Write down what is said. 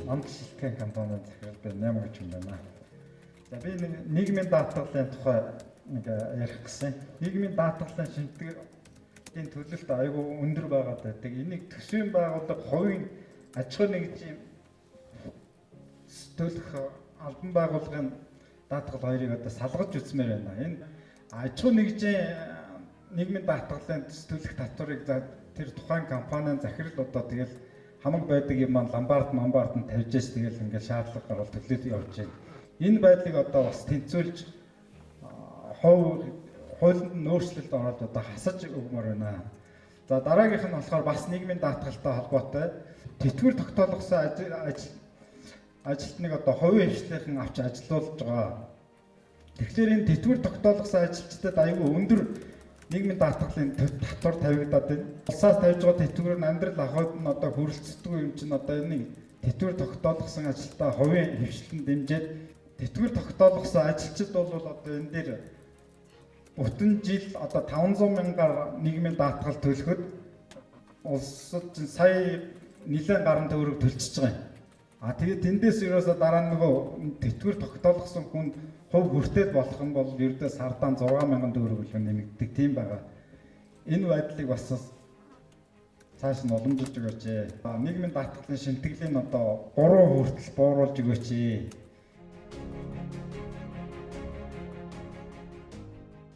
Намд шилтгэн компанийн захирал би 8 гэж юм байна. За би нэг нийгмийн даатгалын тухай нэг ярих гэсэн. Нийгмийн даатгалын шимтгэлийн төлөлт айгүй өндөр байгаад байдаг. Энийг төсвийн байгууллага хувийн аж ахуйн нэгжийн төлөх албан байгууллагын даатгал хоёрыг одоо салгаж үзмээр байна. Энэ аж ахуйн нэгжийн нийгмийн даатгалын төлөх татварыг за тэр тухайн компанийн захирал одоо тэгэл хамаг байдаг юм маань ломбард мамбард нь тавьж яж тэгэл ингээд шаардлага гарвал төлөөд явж байна. Энэ байдлыг одоо бас тэнцвүүлж хувь хуулинд нь өөрчлөлт оруулж одоо хасаж өгмөр байна. За дараагийнх нь болохоор бас нийгмийн даатгалтай холбоотой тэтгэвэр тогтоолгосон ажилтныг одоо хувийн хвшлийнхэн авч ажилуулж байгаа. Тэгэхээр энэ тэтгэвэр тогтоолгосон ажилчдад аюул өндөр нийгмийн даатгалын татвар тавигдаад байна. Улсаас тавьж байгаа тэтгэвэр нь амьдрал ахуйд нь одоо хүрэлцдэггүй юм чинь одоо энэ тэтгэвэр тогтоолгосон ажилтаа хувийн хвшлэн дэмжиж тэтгэвэр тогтоолгосон ажилчид бол одоо энэ дээр бүтэн жил одоо 500 мянгаар нийгмийн даатгал төлөхөд улсад чинь сая нэлээд гарan төгрөг төлчихөж байгаа юм. А тэгээд тэндээс ерөөсөө дараа нь нөгөө тэтгэвэр тогтоолгосон хүнд хувь хүртэл болох юм бол ердөө сардаан 6000 төгрөг л нэмэгддэг тийм байгаа. Энэ байдлыг бас цааш нь уламжилж өгөөч. Нийгмийн даатгалын шимтгэлийн одоо 3 хүртэл бууруулж өгөөч.